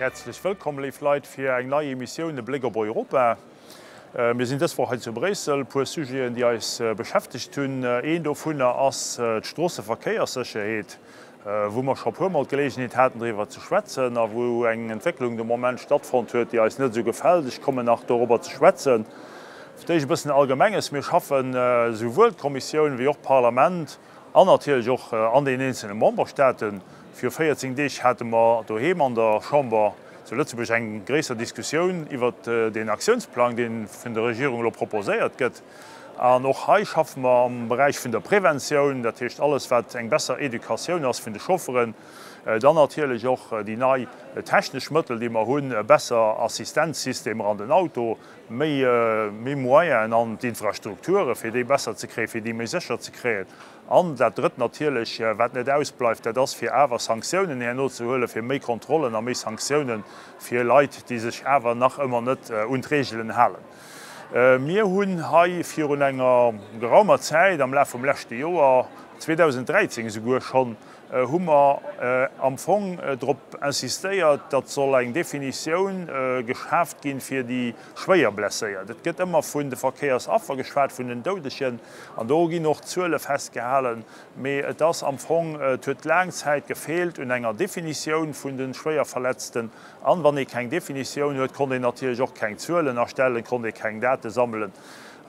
Häerzlech wëllkomm, léif Leit, fir eng nei Emissioun E Bléck op Europa. Mir sinn dës Woch hei zu Bréissel. E puer Sujeten, déi eis beschäftegt hunn. Een dovunner ass d'Stroosseverkéierssécherheet, wou mer scho e puermol d'Geleegenheet haten, driwwer ze schwätzen a wou eng Entwécklung de Moment stattfonnt huet, déi eis net esou gefält. Ech kommen nach dorobber ze schwätzen. Fir d'éischt e bëssen Allgemenges, Mir schaffen, esouwuel d'Kommissioun wéi och d'Parlament an natierlech och an den eenzelne Memberstaaten, Viru 14 Deeg hate mer doheem an der Chamber zu Lëtzebuerg eng gréisser Diskussioun iwwert deen Aktiounsplang, dee vun der Regierung elo proposéiert gëtt. An och hei schaffe mer am Beräich vun der Preventioun, dat heescht alles, wat eng besser Educatioun ass vun de Chaufferen, dann natierlech och déi nei technesch Mëttel, déi mer hunn, besser Assistenzsystemer an den Auto, méi Moyenen an d'Infrastrukture fir déi besser ze kréien, fir déi méi sécher ze kréien. An dat Drëtt natierlech, wat net ausbleift, dat ass fir awer Sanktiounen herno ze huelen, fir méi Kontrollen a méi Sanktiounen fir Leit, déi sech awer nach ëmmer net un d'Reegelen halen. Mir hunn hei virun enger geraumer Zäit, am Laf vum leschte Joer, 2013 esouguer schonn, hu mer am Fong drop insistéiert, datt soll eng Definitioun geschaaft ginn fir déi schwéier Blesséiert. Et gëtt ëmmer vun de Verkéiersaffer geschwat, vun den Doudegen, an do ginn och Zuele festgehalen, mee et ass am Fong, et huet laang Zäit gefeelt un enger Definitioun vun de Schwéierverletzten. An wann ee keng Definitioun huet, konnt een natierlech och keng Zuelen erstellen, konnt ee keng Date sammelen.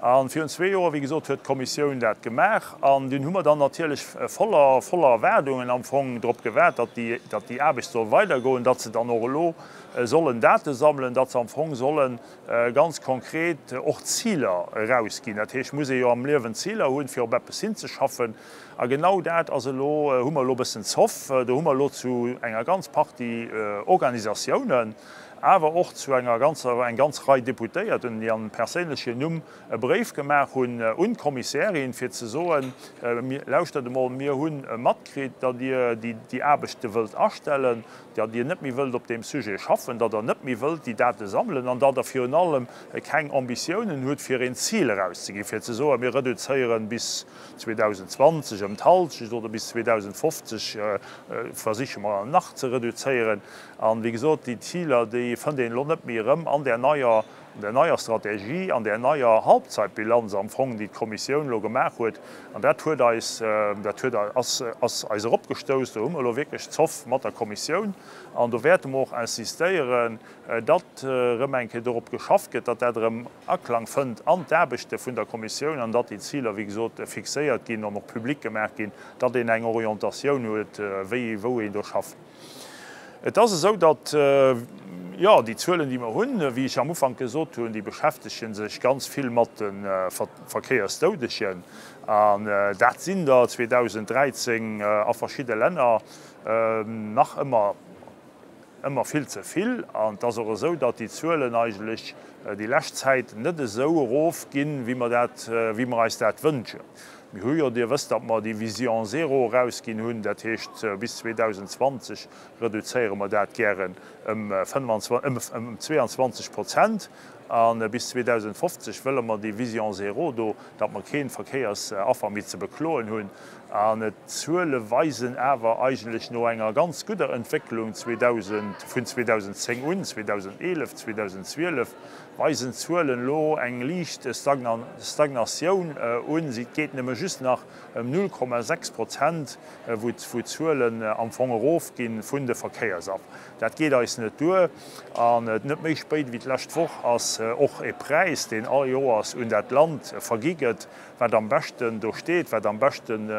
A virun zwee Joer, wéi gesot, huet d'Kommissioun dat gemaach. An dunn hu mer dann natierlech voller, voller Erwaardungen am Fong drop gewaart, datt déi, datt déi Aarbecht soll weidergoen, datt se dann och elo sollen Date sammelen, datt se am Fong solle ganz konkret och Ziler erausginn. Dat heescht, muss ee jo am Liewen Ziler hunn, fir op eppes hinzeschaffen. A genau dat ass elo, hu mer elo e bëssen Zoff. Do hu mer elo zu enger ganz Partie Organisatiounen, awer och zu enger ganzer, eng ganz Rei Deputéierten, déi am perséinlechen Numm e Bréif gemaach hunn un d'Kommissärin, fir ze soen, Lauschtert emol, mir hu matkritt, datt Dir déi Aarbechte wëllt astellen, datt Dir net méi wëllt op deem Sujet schaffen, datt Der net méi wëllt déi Date sammelen an datt Der virun allem keng Ambitiounen hutt, fir een Zil erauszeginn, fir ze soen, mir reduzéieren bis 2020 ëm d'Halschent oder bis 2050 versiche mer nach ze reduzéieren. An, wéi gesot, déi Ziler, déi fënnt een elo net méi erëm an där neier, an där neier Strategie, an där neier Halbzeitbilanz am Fong, déi d'Kommissioun elo gemaach huet. An dat huet eis, dat huet, ass, ass eis eropgestouss. Do hu mer elo wierklech Zoff mat der Kommissioun. An do wäerte mer och insistéieren, datt erëm eng Kéier dorop geschafft gëtt, datt dat erëm Aklang fënnt an d'Aarbechte vun der Kommissioun an datt déi Ziler, wéi gesot, fixéiert ginn an och public gemaach ginn, datt een eng Orientatioun huet, wéi, wou een do schafft. Et ass esou, datt, jo, déi Zuelen, déi mer hunn, wéi ech am Ufank gesot hunn, déi beschäftege sech ganz vill mat de Verkéiersdoudegen. An dat sinn der 2013 a verschidde Länner nach ëmmer, ëmmer vill ze vill. An et ass och esou, datt déi Zuelen eigentlech déi lescht Zäit net esou erofginn, wéi mer dat, wéi mer eis dat wënschen. Mir hu jo, Dir wësst, datt mer déi Vision zéro erausginn hunn, dat heescht bis 2020 reduzéiere mer dat gären ëm 22 Prozent a bis 2050 wëlle mer déi Vision zéro do, datt mer kee Verkéiersaffer méi ze bekloen hunn. An d'Zuele weisen awer eigentlech no enger ganz gudder Entwécklung 2000, vun 2010 un, 2011, 2012, weisen d'Zuelen elo eng liicht Stagnatioun un. Si geet nëmme just nach ëm 0,6 Prozent, wou d'Zuelen am Fong erofginn vun de Verkéiersaffer. Dat geet eis net duer. An net méi spéit wéi d'lescht Woch ass och e Präis, deen all Joers un dat Land vergi gëtt, wat am beschten do steet, wat am beschten,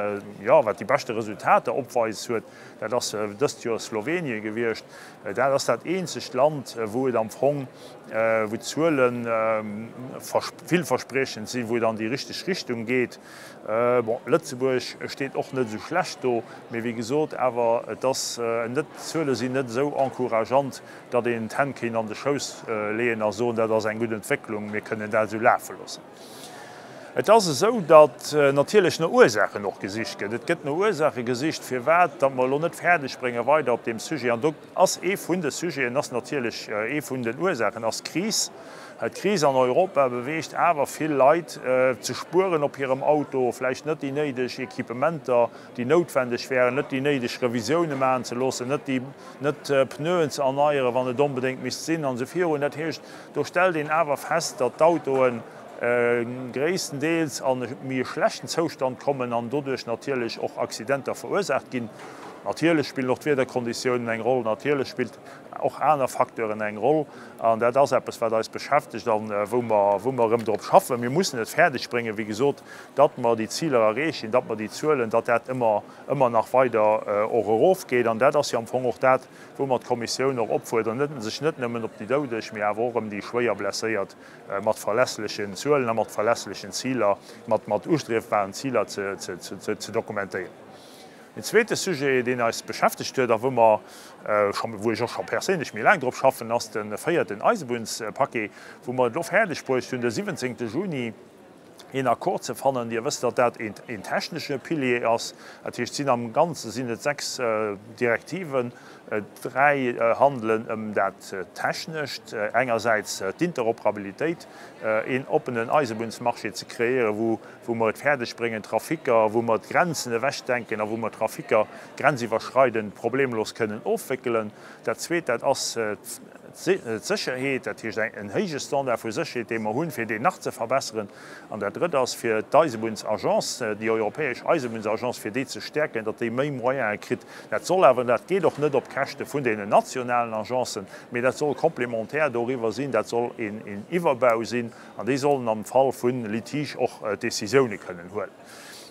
jo, wat déi beschte Resultater opweises huet, dat ass dëst Joer Slowenien gewiescht. Dat ass dat eenzegt Land, wou et am Fong, wou d'Zuele villverspriechend sinn, wou et an déi richteg Richtung geet. Bon, Lëtzebuerg steet och net esou schlecht do, mee wéi gesot, awer et ass net, d'Zuele sinn net esou encourageant, datt een d'Hänn kéint an de Schouss leeën a soen, dat ass eng gutt Entwécklung, mir kënnen dat esou lafe loossen. Et ass esou, datt natierlech no Ursaachen och gesicht gëtt. Et gëtt no Ursaache gesicht, firwat datt mer elo net fäerdeg brénge weider op deem Sujet. An do ass ee vun de Sujeten, ass natierlech ee vun den Ursaachen ass d'Kris. D'Kris an Europa beweegt awer vill Leit ze spueren op hirem Auto, vläicht net déi néideg Equipementer, déi noutwendeg wären, net déi néideg Revisioune maachen ze loossen, net déi, net Pneuen ze erneieren, wann et onbedéngt misst sinn an esou virun. Dat heescht, do stellt een awer fest, datt d'Autoen gréisstendeels an e méi e schlechten Zoustand kommen an doduerch natierlech och Accidenter verursaacht ginn. Natierlech spillen och d'Wiederkonditiounen eng Roll, natierlech spillt och aner Facteuren eng Roll an dat ass eppes, wat eis beschäftegt an wou mer, wou mer erëm drop schaffen. Mir mussen et fäerdeg bréngen, wéi gesot, datt mer déi Ziler erreechen, datt mer déi Zuelen, datt dat ëmmer, ëmmer nach weider och erofgeet an dat ass jo am Fong och dat, wou mer d'Kommissioun och opfuerderen, net, sech net nëmmen op déi Doudeg, mee awer och ëm déi schwéier Blesséiert mat verlässlechen Zuelen a mat verlässlechen Ziler, mat mat ustriefbaren Ziler ze ze dokumentéieren. En zweete Sujet, deen eis beschäftegt huet a wou mer scho, wou ech och scho perséinlech méi laang drop schaffen, ass de véierten Eisebunnspaquet, wou mer et elo fäerdeg bruecht hunn, de 17. Juni een Accord ze fannen. Dir wësst, datt dat een technesche Pilier ass. Dat heescht, et sinn am Ganze sinn et 6 Direktiven. Dräi handelen ëm dat Technescht, engersäits d'Interoperabilitéit, een oppenen Eisebunnsmarché ze kreéieren, wou wou mer et fäerdeg bréngen, Traficker, wou mer d'Grenzen ewechdenken a wou mer Traficker grenziwwerschreidend problemlos kënnen ofwéckelen. Dat Zweet, dat ass d'Sécherheet, dat heescht en héije Standard vu Sécherheet, dee mer hunn, fir deen nach ze verbesseren. An dat Drëtt ass, fir d'Eisebunnsagence, déi europäesch Eisebunnsagence, fir déi ze stäerken, datt déi méi Moyene kritt. Dat soll awer, dat geet och net op Käschte vun deenen nationalen Agencen, mee dat soll complémentaire doriwwer sinn, dat soll een Iwwerbau sinn an déi sollen am Fall vu Litige och Décisioune kënnen huelen.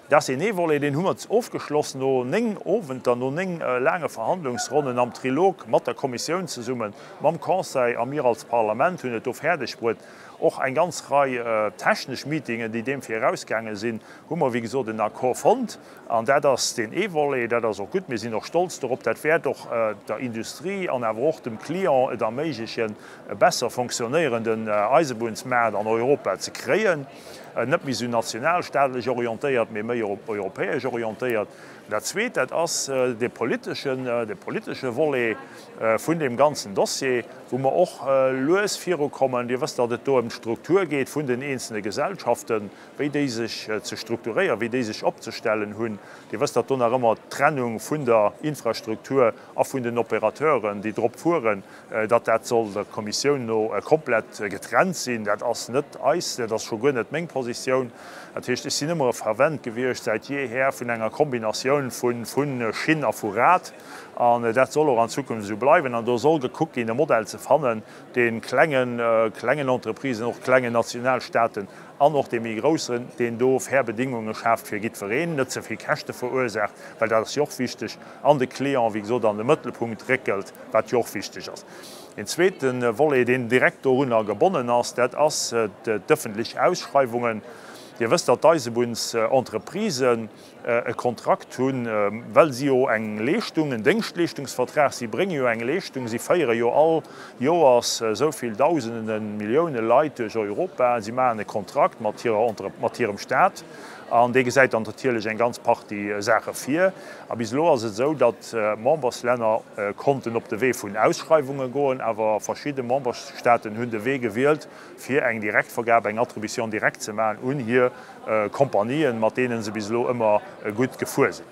Dat ass een ee Volet, deen hu mer ofgeschloss no 9 Owenter, no 9 laange Verhandlungsronnen am Trilog mat der Kommissioun zesummen, mam Conseil a mir als Parlament hunn et do fäerdeg bruet, och eng ganz Rei technesch Meetingen, déi deem virausgaange sinn, hu mer wéi gesot en Accord fonnt. An dat ass deen ee Volet, dat ass och gutt, mir sinn och stolz dorop. Dat wäert och der Industrie an awer och dem Client et erméiglechen, e besser fonctionnéierenden Eisebunnsmaart an Europa ze kréien. Net méi esou nationalstaatlech orientéiert, mee méi europäesch orientéiert. Dat Zweet, dat ass dee politeschen, dee politesche Volet vun deem ganzen Dossier, wou mer och lues virukommen. Dir wësst, datt et do ëm d'Struktur geet vun den eenzelne Gesellschaften, wéi déi sech ze strukturéieren, wéi déi sech opzestellen hunn. Dir wësst, datt do nach ëmmer d'Trennung vun der Infrastruktur a vun den Opérateuren, déi drop fueren, datt dat soll der Kommissioun no komplett getrennt sinn. Dat ass net eis, dat ass scho guer net meng Positioun. Dat heescht, ech sinn ëmmer e Fervent gewiescht säit jeeher vun enger Kombinatioun vu Schinn a vu Rad. An dat soll och an Zukunft esou bleiwen. An do soll gekuckt ginn, e Modell ze fannen, dee klengen, klengen Entreprisen, och klengen Nationalstaaten an och dee méi groussen, deen do fair Bedingunge schaaft fir jiddwereen, net ze vill Käschte verursaacht, well dat ass jo och wichteg, an de Client, wéi gesot, an de Mëttelpunkt réckelt, wat jo och wichteg ass. Een zweete Volet, deen direkt dorunner gebonnen ass, dat ass d'ëffentlech Ausschreiwungen. Dir wësst, datt d'Eisebunnsentreprisen e Kontrakt hunn, well si jo eng Leeschtung, en Déngschtleeschtungsvertrag, si brénge jo eng Leeschtung, si féiere jo all Joers esou vill Dausenden, Millioune Leit duerch Europa, si maachen e Kontrakt mat hirer, mat hirem Stat an dee gesäit dann natierlech eng ganz Partie Saache vir. A bis elo ass et esou, datt Memberslänner konnten op de Wee vun Ausschreiwunge goen, awer verschidde Memberstaaten hunn de Wee gewielt, fir eng Direktvergab, eng Attribution directe ze maachen un hir Kompanien, mat deene se bis elo ëmmer gutt gefuer sinn.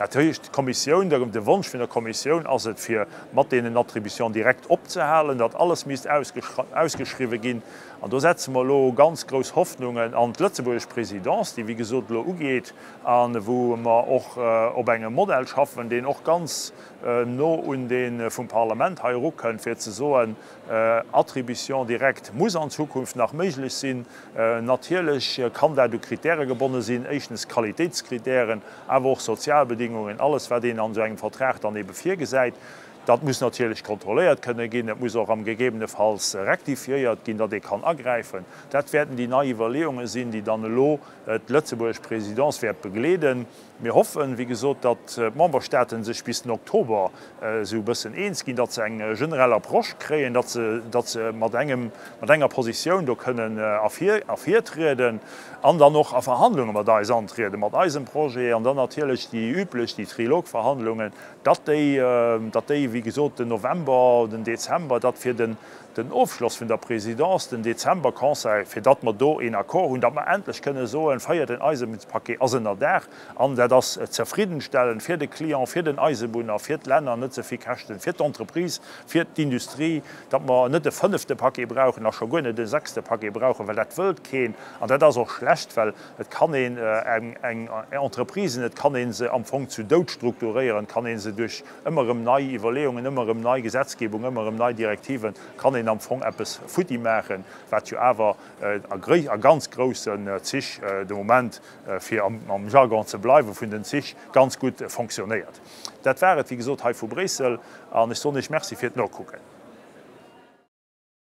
Dat heescht, d'Kommissioun, de Wonsch vun der Kommissioun ass et, fir mat deenen Attributions directes opzehalen, datt alles misst ausgeschriwwen ginn. An do setze mer elo ganz grouss Hoffnungen an d'lëtzebuergesch Présidence, déi wéi gesot elo ugeet a wou mer och op engem Modell schaffen, deen och ganz no un dee vum Parlament hei erukënnt, fir ze soen, Attribution directe muss an Zukunft nach méiglech sinn. Natierlech kann dat u Kritäre gebonne sinn, éischtens Qualitéitskritären, awer och Sozialbedingungen, alles wat een an esou engem Vertrag dann ebe virgesäit. Dat muss natierlech kontrolléiert kënne ginn. Et muss och am gegebenefalls rektifiéiert ginn, datt ee kann agräifen. Dat wäerten déi nei Iwwerleeunge sinn, déi dann elo d'lëtzebuergesch Présidence wäert begleeden. Mir hoffen, wéi gesot, datt d'Memberstaaten sech bis den Oktober esou e bëssen eens ginn, datt se eng generell Approche kréien, datt se, datt se mat engem, mat enger Positioun do kënnen ervir, ervirtrieden an dann och a Verhandlunge mat eis antrieden, mat eisem Projet an dann natierlech déi üblech, déi Trilogverhandlungen, datt déi, datt déi, wéi gesot, den November, den Dezember, datt fir den, den Ofschloss vun der Présidence, den Dezember-Conseil, fir datt mer do een Accord hunn, datt mer endlech kënne soen, Véierten Eisebunnspaquet ass ënnerdaach an dat ass zefriddenstellend fir de Client, fir den Eisebunner, fir d'Länner, net ze vill Käschten fir d'Entreprise, fir d'Industrie, datt mer net e fënnefte Paquet brauchen a scho guer net e sechste Paquet brauchen, well dat wëllt keen an dat ass och schlecht, well et kann een eng Entreprisen, et kann ee se am Fong zu Doud strukturéieren, et kann ee se duerch Ëmmer erëm nei Iwwerleeungen, ëmmer erëm nei Gesetzgebung, ëmmer erëm nei Direktiven, kann een am Fong eppes futti maachen, wat jo awer a ganz groussen Zich de Moment, fir am Jargon ze bleiwe vun den Zich, ganz gutt fonctionnéiert. Dat war et, wéi gesot, hei vu Bréissel an ech soen Iech Merci fir d'Nokucken.